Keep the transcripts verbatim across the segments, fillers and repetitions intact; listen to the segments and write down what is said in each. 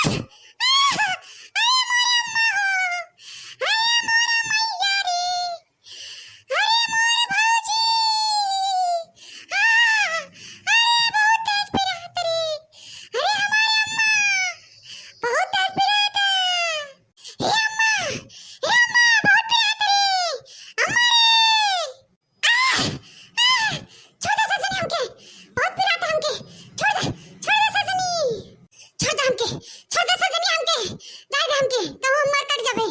अरे मोरे अम्मा हो, अरे मोरे मैया रे, अरे मोरे भौजी, आ, अरे बहुत तेज पिरात रे, अरे हमारे अम्मा, बहुत तेज पिरात। हे अम्मा, हे अम्मा, बहुत पिरात रे, अम्मा रे। आह! आह! छोड़ दे सजनी हमके, बहुत पिरात हमके। छोड़ दे, छोड़ दे सजनी। छोड़ दे हमके, छोड़ दे सजनी हमके। जाए दे हमके, कहूँ हम मर कट जाबे।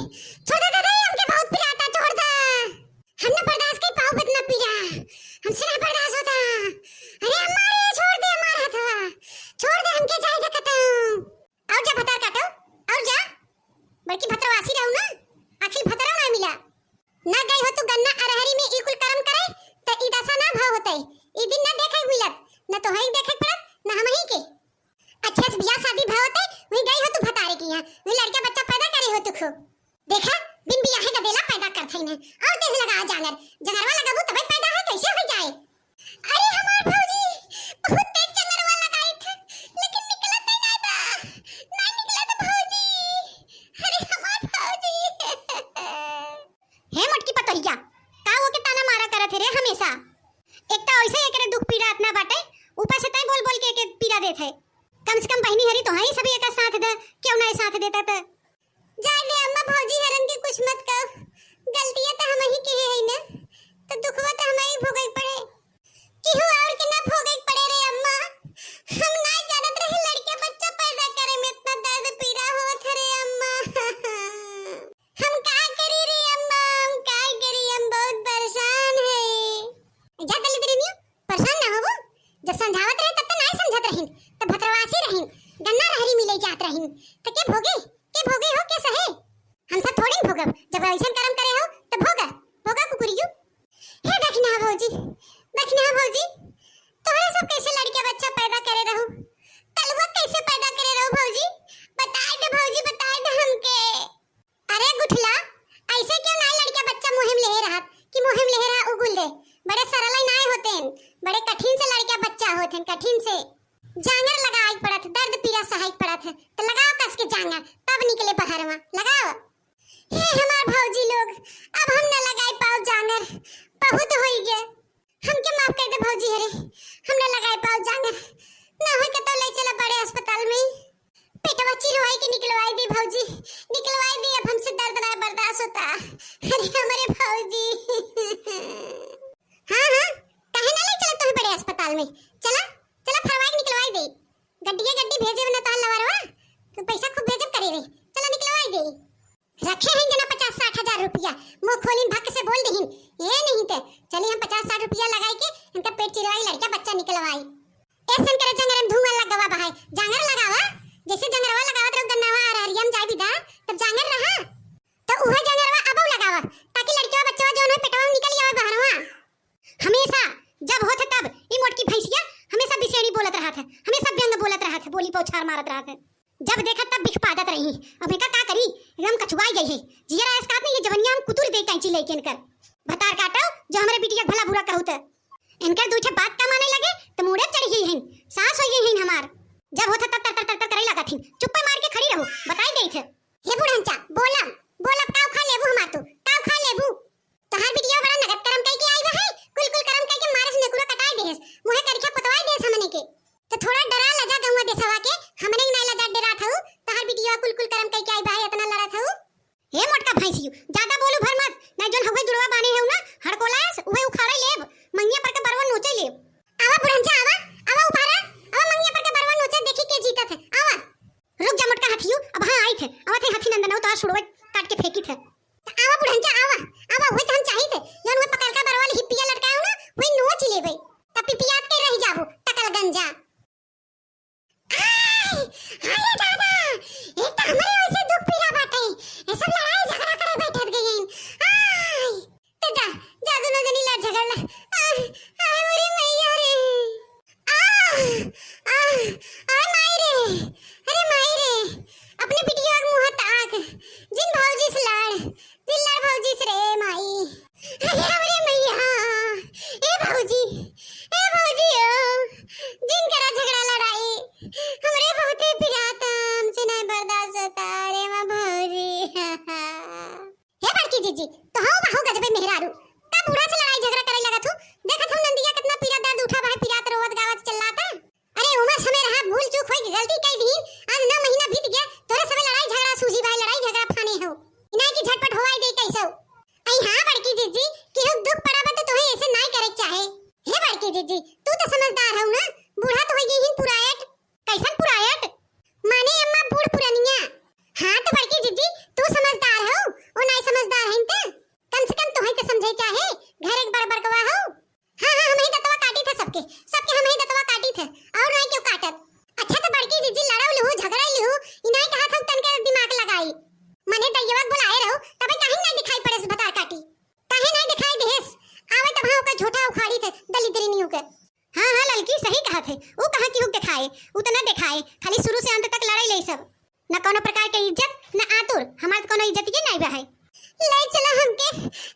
छोड़ दे दादा, हमके बहुत पिरात, छोड़ दे। हम ना बर्दाश्त कर पाउब इतना पीड़ा। हमसे ना बर्दाश्त होता। अरे अम्मा रे, छोड़ दे हमार हथवा। छोड़ दे हमके, जाए दे कतहूँ। और जा भतार काटो, और जा। बड़की भतरवासी रहू ना, आखिर भतरो ना मिला। ना गई हो तू गन्ना अरहरी में ई कुल करम करे, त ई दशा ना भव होतई। ई दिन ना देखे मिलत, ना तोहई देखे पड़त, ना हमही के। अच्छा से बियाह शादी भव होतई, वही गई हो तू भतारे के यहाँ, वही लड़का बच्चा पैदा करे हो तू खूब। देखा, बिन बियाहे गदेला पैदा करत हई ने, और तेज लगा जांगर, जंगरवा लगाबू तबे पैदा है, कैसे हो जाए? अरे हमार भौजी, बहुत तेज चंगरवा लगाई थे, लेकिन निकलत नहीं आए बा। नहीं निकलत भौजी। अरे हमार भौजी। हे मोटकी पतोहिया, का वो के ताना मारा करत है रे हमेशा? एक तो ऐसे एकरे दुख पीड़ा इतना बाटे, ऊपर से तय बोल बोल के एके पीड़ा देत है। कम से कम बहिनी हरी तो हई, सभी एक साथ दे, क्यों नहीं साथ देता त? जाए दे अम्मा, भौजी हरन के कुछ मत कहो, गलतियां तो हमही के है ना, तो दुखवा तो हमही भोगे पड़े। केहू और के ना भोगे पड़े रे अम्मा, हम ना जानत रहे लड़के बच्चा पैदा करे में इतना दर्द पीड़ा होत है रे अम्मा। हम का करी रे अम्मा, हम का करी, हम बहुत परेशान है। जा दलित रे मियो, परेशान ना होबो, जब समझावत रहे तब तो नाय समझत रहिन, तब भतरवासी रहिन, गन्ना रहरी मिले जात रहिन, तो के भोगे? के भोगे हो, के सहे? हम सब थोड़े ही भोगब, जब ऐसन करम करे हो, तो भोगा, भोगा कुकुरियू। हे दखिना भौजी, दखिना भौजी, तोहरे सब कैसे लड़के बच्चा पैदा करे रहू? कलुआ कैसे पैदा करे रहू भौजी? बताए दे भौजी, बताए दे हमके। अरे गुठला, ऐसे क्यों ना लड़का बच्चा मुहिम लेहे रहत कि मुहिम लेहे रहा उगुल दे। बड़े सरल ही नाय होते हैं, बड़े कठिन से लड़का बच्चा होते हैं, कठिन से। जांगर लगाए पड़त, दर्द पीड़ा सहाय पड़त है, तो लगाओ कस के जांगर, तब निकले बहरवा, लगाओ। हे हमार भौजी लोग, अब हम न लगाए पाओ जांगर, बहुत होई गए। हमके माफ कर दे भौजी, अरे हम न लगाए पाओ जांगर, ना होई के तो ले चला बड़े अस्पताल में। पेटवा चिरवाई के निकलवाई दी भौजी, निकलवाई दी, अब हमसे दर्द ना बर्दाश्त होता। अरे हमारे भौजी। हाँ, हाँ, काहे ना ले चला तुम्हें बड़े अस्पताल में? चला, चला फरवाई के निकलवाई दे। गड्डिया गड्डी भेजे ना ताल लवरवा, तो पैसा खूब भेजब करे रे। चला निकलवाई दे। रखे हैं जना पचास साठ हजार रुपया, मुँह खोलिन भक से बोल दहिन, ये नहीं ते चली हम पचास साठ रुपया लगाई के इनका पेट चिरवाई लड़का बच्चा निकलवाई। ऐसन करे जंगरन धुआं लगवा बहाय, जांगर लगावा, जैसे जंगरवा लगावत रहो गन्नावा अरहरिया में जाए बिदा, तब जांगर रहा, तो उहे जंगरवा अबो लगावा, ताकि लड़कवा बच्चवा जौन है पेटवा में निकल आवे बहरवा। हमेशा जब होत है तब ई मोटकी भैंसिया हमेशा बिसेड़ी बोलत रहत है, हमेशा व्यंग बोलत रहत है, बोली पौछार मारत रहत है। जब देखा तब बिख पादत रही। अब इनका का करी, एकदम कचुआई गई है। जियरा ऐस कहत नहीं, ये जवनिया हम कुतुर दे कैंची लेके इनकर। भतार काटो, जो हमरे बिटिया के भला बुरा कहू त। इनकर दूठे बात का माने लगे, त मूड़े चढ़ गई हैं। सास हो गई हैं हमार। जब होत है तब तर तर तर तर करे लागत हैं। चुप्पे मार के खड़ी रहो, बताई देत है। हे बुढ़ंचा, बोला, बोला, का उखा लेबू हमार तू? का उखा लेबू? तोहार बिटिया बड़ा नगद करम कई के आई बा है, कुल कुल करम कई के मारस नेकुरा कटाई देहस, मुहे करिखा पोतवाई देहस हमने के। तो थोड़ा डरा लजा गौवा देसवा के, हमने के नाई लजा डेरात हऊ, तोहार बिटिया कुल कुल करम कई के आई बा है, इतना लड़त हऊ। हे मोटका भैंसियो, ज्यादा बोलू भर मत, नाई जोन हउवे जुड़वा बाने हऊ ना, हड़कोलास, उहे उखाड़े लेब, मंगिया पर के बरवा नोचे लेब। आवा बुढ़ंचा, आवा, आवा उभारा, आवा मंगिया पर के बरवा नोचे, देखी के जीतत है, आवा। रुक जा मोटका हाथियो, अब हाँ आई थे, आवा थे हाथी नंदन, तो आज छुड़वे काट के फेंकी थे। त आवा बुढ़ंचा, आवा, आवा, वही तो हम चाहित है, जौन वही पकलका बरवा वाली हिप्पिया लटकायो ना, वही नोच लेबे, तब पिपियात के रह जाबो, टकल गंजा। आय, अरे दादा, ये तो हमरे वैसे दुख पीड़ा बाटे, ये सब लड़ाई झगड़ा करे बैठत गई हैं। आय, ते जा, जा दोनों जनी लड़ झगड़ ला। आह, आह, मोरी मैया रे। आह, आह, आह, माई रे। अरे माई रे। अपने बिटिया के मुँह ताक। जिन भौजी से लड़, जिन लड़ भौजी से रे माई। अरे हमरे मैया। ए भौजी, ए भौजी ओ। जिन करा झगड़ा लड़ाई। हमरे बहुते पिरात, हमसे नहीं बर्दाश्त। जीजी, तो हौ बहू गजबे मेहरारू, का बूढ़ा से लड़ाई झगड़ा करे लगत हूँ? देखत हूँ नंदिया कितना पीरा दर्द उठा बा, पिरात रोवत गावत चिल्लाता। अरे उमर समय रहा, भूल चूक होई, गलती कई दीन, आज नौ महीना बीत गया, तोरे सबे लड़ाई झगड़ा सूझी भाई, लड़ाई झगड़ा फाने हो। इनाई की झटपट होवाई दे कैसो। आई हाँ बड़की जीजी, केहू दुख पड़ा बा तो तोहे ऐसे नाई करे के चाहे। हे बड़की जीजी, तू तो समझदार हौ ना, बूढ़ा तो होई गई हिन पुरायट। कैसन पुरायट? माने अम्मा बूढ़ पुरनिया। हाँ तो बड़की जीजी, तू समझदार हौ, वो नाई समझदार हइन ते। कम से कम तोहे तो समझे चाहे, घर एक बड़ बड़कवा हौ। हाँ, हाँ, हमही दतवा काटी थे सबके, सबके हमही दतवा काटी थे, और नाई क्यों काटत? अच्छा तो बड़की जीजी लड़ाई लिहू, झगड़ाई लिहू, इनाई कहा था तनके दिमाग लगाई। मने दैयवा के बुलाए रहो, तबे काहे नाई दिखाई पड़े से भतार काटी? काहे नाई दिखाई देहेस? आवे तब हाँ ओकर झोटा उखाड़ी थे, दलिद्री नियू के। हाँ, हाँ, ललकी सही कहा थे, ऊ कहाँ की हुक दिखाए, ऊ तो ना दिखाए, खाली शुरू से अंत तक लड़ाई ले सब। न कौनो प्रकार के इज्जत, न आतुर, हमार तो कौनो इज्जत ही नाई बा है। ले चला हमके,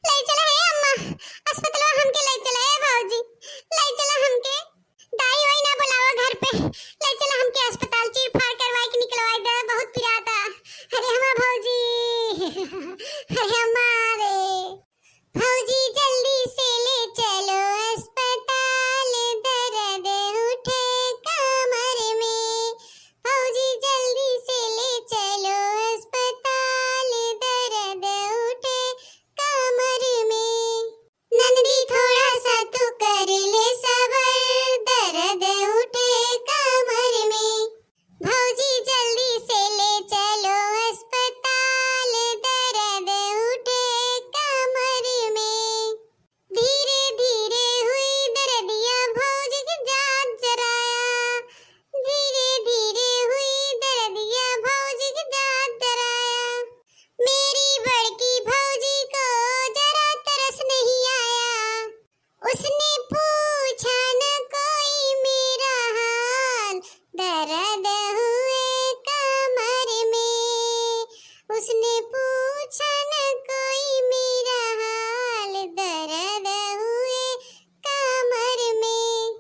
ले चला हे अम्मा, अस्पतालवा हमके ले चला हे भौजी, ले चला हमके। दाई वाई ना बुलावा घर पे, ले चला हमके अस्पताल, चीर फाड़ करवाई के निकलवाई दे, बहुत पिराता। अरे हमार भौजी, अरे हमारे। भौजी जल्दी से ले चलो अस्पताल, दर्द उठे कमर में। भौजी जल्दी से ले चलो अस्पताल, दर्द उठे कमर में। नंदी थोड़ा सा तू कर ले सबर, दर्द उठे कमर में। भौजी जल्दी से ले चलो अस्पताल, दर्द उठे कमर में। धीरे धीरे हुई दर्दिया भौजी के जात जराया, धीरे धीरे हुई दर्दिया भौजी के जात जराया। मेरी बड़की भौजी को जरा तरस नहीं आया, उसने पूछा न कोई मेरा हाल, दर्द हुए कमर में। उसने पूछा न कोई मेरा हाल, दर्द हुए कमर में।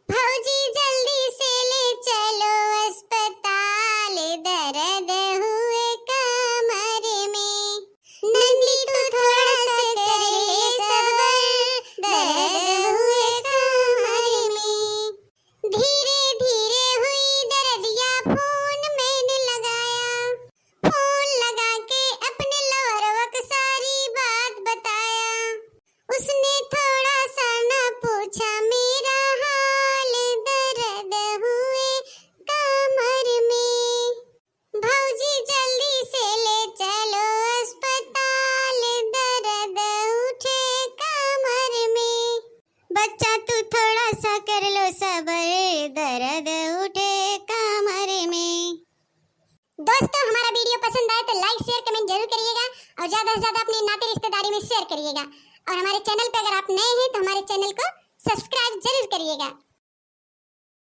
भौजी जल्दी से ले चलो अस्पताल, दर्द हुए कमर में। नंदी तू थोड़ा सा कर ले सबर, दर्द हुए कमर में। धीरे धीरे हुई दर्दिया, फोन मैंने लगाया। फोन लगा के अपने लवरवा के सारी बात बताया। उसने थोड़ा सा ना पूछा मेरा हाल, दर्द हुए कमर में। भौजी जल्दी से ले चलो अस्पताल, दर्द उठे कमर में। बच्चा तू थोड़ा सा कर लो सबर, दर्द उठे कमर में। दोस्तों, हमारा video पसंद आए तो like, share, comment जरूर करिएगा और ज्यादा से ज्यादा अपने नाते रिश्तेदारी में share करिएगा। और हमारे channel पे अगर आप नए हैं तो हमारे channel को subscribe जरूर करिएगा।